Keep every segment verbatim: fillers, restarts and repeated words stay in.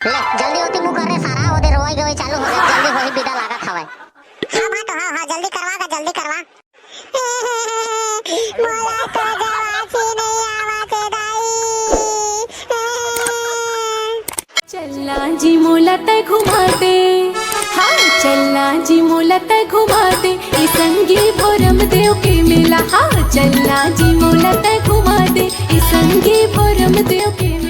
ले, जल्दी ओती मुंह कर रे सारा, ओदे रोई गवई चालू हो गे, जल्दी होही बिदा लागत हवय। हाँ भाटो, हाँ, हाँ, जल्दी करवा गा, जल्दी करवा। मोला तो गवासी नहीं आवत हे दाई। चलना जी मोला तै घुमा दे, हाँ चलना जी मोला तै घुमा दे, ए संगी भोरम देव के मेला, हाँ चलना जी मोला तै घुमा दे, ए संगी भोरम देव के मेला।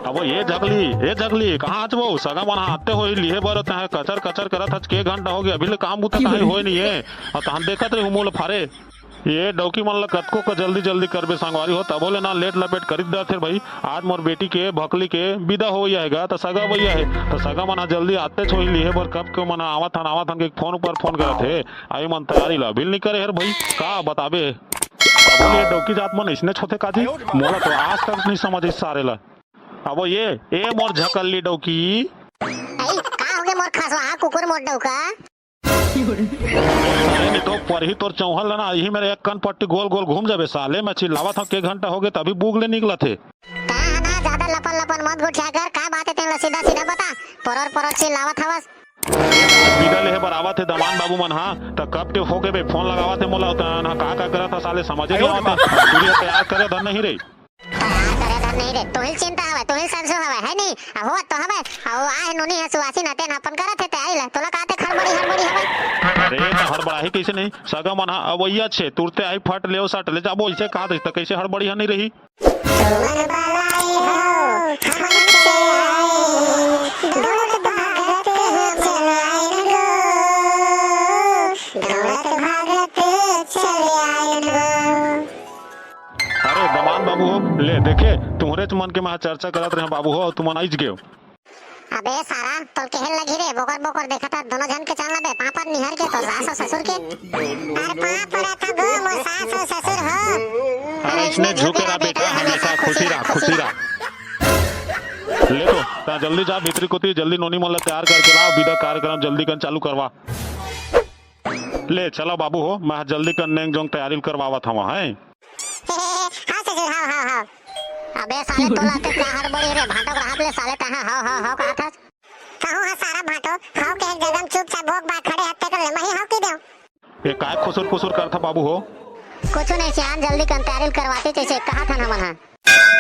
अब ये झगली, ये झगली, कहाँ हच वो? सगा मन आते होही लिहे बर, तैं कचर कचर करत हच, के घंटा हो गे, अभी ले काम बुता काहीं होय नहीं है। अउ तहन देखत रही मोला फारे। ये डौकी मन ल कतको क जल्दी जल्दी करबे संगवारी हो, तभो ले ना लेट लपेट करित डरथे भाई। आज मोर बेटी के भकली के बिदा होवइया हे गा, त सगा भैया हे, त सगा मन ह जल्दी आतेच होही लिहे बर, कब के मन आवत हन, आवत हन के फोन ऊपर फोन करत हे। आई मन तैयारी ला अभी ले नइ करे हर भाई, का बताबे। तभो ले डौकी जात मन अइसनेच होथे काजी, मोला तो आज तक नइ समझ इस सारे ला। अबो ये, ए मोर झकल्ली डौकी। आई, का होगे मोर खसवा, कुकुर मोर डौका? साले में तो परही तोर चौहल ना, यही मेरे एक कान पट्टी गोल गोल घूम जाबे साले। मैं चिल्लावत हूँ, के घंटा होगे तभी बूग ले निकलत हे। का हना, ज्यादा लपन लपन मत गोठिया कर, का बात हे तेन ला सीधा सीधा बता। परोर परोर चिल्लावत हवस। बिदा लेहे बर आवत हे दमान बाबू मन, हाँ, त कब के होगे बे, फोन लगावत हे मोला, त ना का का करत ह साले, समझे नहीं आवत हे। पूरी तैयार करे धन नहीं रे। तैयार करे धन नहीं रे, तोहिल चिंता हवय, तोहिल संसो हवय, है नहीं? अब होत तो हवय, अउ आ हे नोनी हे सुवासिन ह, तेन अपन करत हे तैयारी ला, तोला काते हड़बड़ी हड़बड़ी हवय। अरे, त हड़बड़ाही कइसे नहीं? सगा मन ह अवइया छे, तुरते आई फट लेव सट ले जाबो, अइसे कहा त कइसे हड़बड़ी ह नहीं रही? तुमन बलाई हो, हमन चले आए, दौड़त भागत चले आए गो, दौड़त भागत चले आए गो। अरे दमान बाबू हो, ले देखे, तुहरेच मन के मैं चर्चा करत रहे बाबू हो, तुमन आइच गेव। अबे सारा, तोल केहे लगही रे, बोकर बोकर देखत हस, दोनों झन के चल ना बे, पाँव पर निहर के तोर सास अउ ससुर के। अरे पाँव पड़त हँव गो, मोर सास अउ ससुर हो। अरे अइसने झुके रह बेटा, हमेशा खुशी रह, खुशी रह। ले तो, तैं जल्दी जा भीतरी कोती, जल्दी नोनी मन ला तैयार करके ला, बिदा कार्यक्रम जल्दी कन चालू करवा। ले चला बाबू हो, मैं जल्दी कन नेंग जोंग तैयारी करवावत हवं, हैं? हाँ ससुर, हाँ, हाँ, हाँ। अबे साले तोला ते का हड़बड़ी रे, भांटो के हाथ ले साले तहाँ हाँ, हाँ, हाँ कहत हस। कहूँ हाँ सारा भांटो, हाँ के एक जगह में चुपचाप भोक बात खड़े हत्ते कर ले, मही हाँ की देव। ये काय खुसुर फुसुर करथा बाबू हो? कुछ नहीं सियान, जल्दी कन तैयारी करवाते जैसे कहा था ना मन हाँ।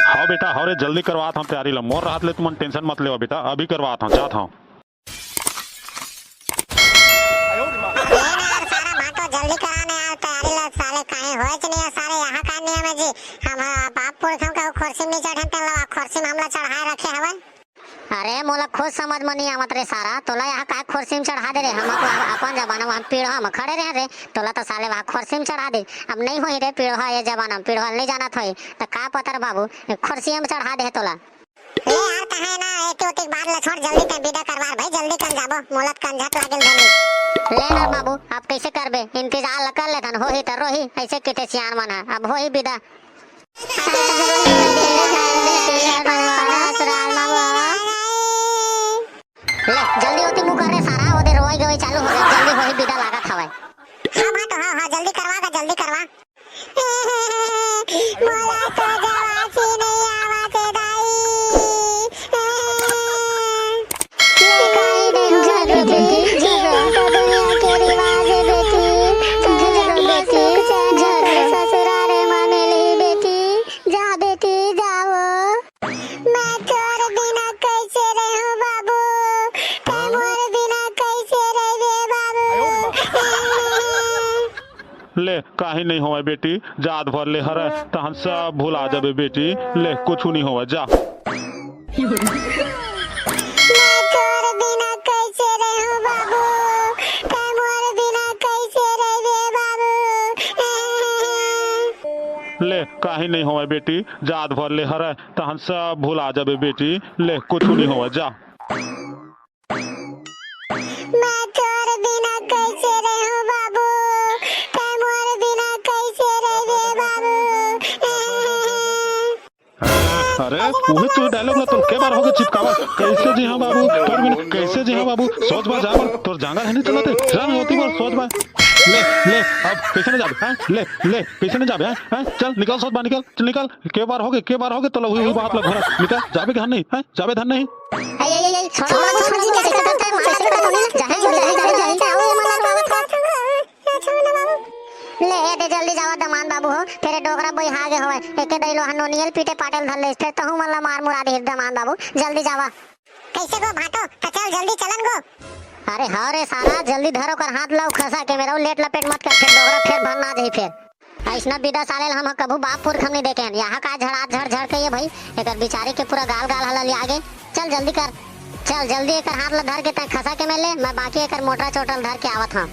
हाँ बेटा, हाँ रे, जल्दी करवात हँव तैयारी ला, मोर रहत ले तुमन tension मत लेवा बेटा, अभी करवात हँव, जात हँव। अरे ना यार, सारा भांटो जल्दी करा ना यार, तैयारी ला साले काहे होएच नहीं है सारे, यहाँ का नियम है जी, हम बाप पुरखों के खुर्सी में नहीं चढ़न तेला खुर्सी में हमला चढ़ाए रखे हवन। अरे मोला खुद समझ में नहीं आवत रे सारा, तोला यहाँ काय खुर्सी में चढ़ा दे रे, हम अपन, अपन जमाना में हम पीढ़ा में खड़े रहे रे, तोला तो साले वहाँ खुर्सी में चढ़ा दे। अब नहीं होही रे पीढ़ा ये जमाना में, पीढ़ा नहीं जानत होही, तो का पता रे बाबू, खुर्सी में चढ़ा दे तोला। ले यार, तहे ना एके ओतिक बात ला छोड़, जल्दी तैं बिदा करवार भाई, जल्दी कन जाबो, मोला त कंझक लागेल धनी। ले ना बाबू, अब कैसे करबे? इंतजार ला कर ले धन, होही त रोही, ऐसे किथे सियान मन ह, अब होही बिदा। ले, जल्दी ओती मुंह कर रे सारा, ओदे रोई गवई चालू हो गे, जल्दी होही बिदा लागत हवय। हाँ भाटो, हाँ, हाँ, जल्दी करवा गा, जल्दी करवा। मोला तो गवासी नहीं आवत हे दाई। कोई नहीं होवे बेटी, ये तो दुनिया के रिवाज हे बेटी। चल जा बेटी, चल जा ससुरारे मा मिलही बेटी। जा बेटी, जाओ। मैं तोर बिना कैसे रहूं बाबू? तै मोर बिना कैसे रहिबे बाबू? ले, काहीं नहीं होवय बेटी, जात भर ले हरय, तहन सब भुला जाबे बेटी। ले, कुछु नहीं होवय, जा। मैं तोर बिना कैसे रहूं बाबू? तै मोर बिना कैसे रहिबे बाबू? ले, काहीं नहीं होवय बेटी, जात भर ले हरय, तहन सब भुला जाबे बेटी। ले, कुछु नहीं होवय, जा। मैं तोर बिना कैसे रहूं बाबू? तै मोर बिना कैसे रहिबे बाबू? अरे, उही तो dialogue ला तो के बार होगे चिपकावा। कैसे जी हाँ बाबू, तोर बिना कैसे जी? हाँ बाबू, सोच बार जा बर तोर जांगर है नहीं चलते, रन होती बर सोच बार। ले, ले, अब कैसे नहीं जाबे, हैं? ले, ले, कैसे नहीं जाबे, हैं? हैं? चल, निकल, सोच बार निकल, चल, निकल। के बार होगे, के बार होगे, तो लहुई हुई बाप ला घोड़ा, निकल, जाबे के धन नहीं, हैं? जाबे धन नहीं। ए, ए, ए, ए, छोड़ो, छोड़ो, छोड़ो, छोड़ो, कैसे करता है, मार के पता नहीं, जाए, जाए, जाए, जाए, जाए, जाए, ले, ए दे, जल्दी जावा दमान बाबू हो, फेर ए डोकरा बोई हागे होय, एके दई लोहा नोनियल पीटे पाटेल धर ले, फेर तहू मन ला मार मुरा दे दमान बाबू, जल्दी जावा। कैसे गो भाटो, त चल जल्दी चलन गो। अरे हाँ रे सारा, जल्दी धरो कर हाथ लाओ खसा के मेरा, लेट लपेट मत कर, फेर डोकरा फेर भर ना जाही फेर। अइसना बिदा साले ल हम कभू बाप पुरख हम नहीं देखे हन। यहाँ का झड़ा झड़ झड़ के ये भाई, एकर बिचारी के पूरा गाल गाल हला लिया आगे। चल जल्दी कर, चल जल्दी एकर हाथ ला धर के तय खसा के में ले, मैं बाकी एकर मोटरा चोटरा ल धर के आवत हूँ।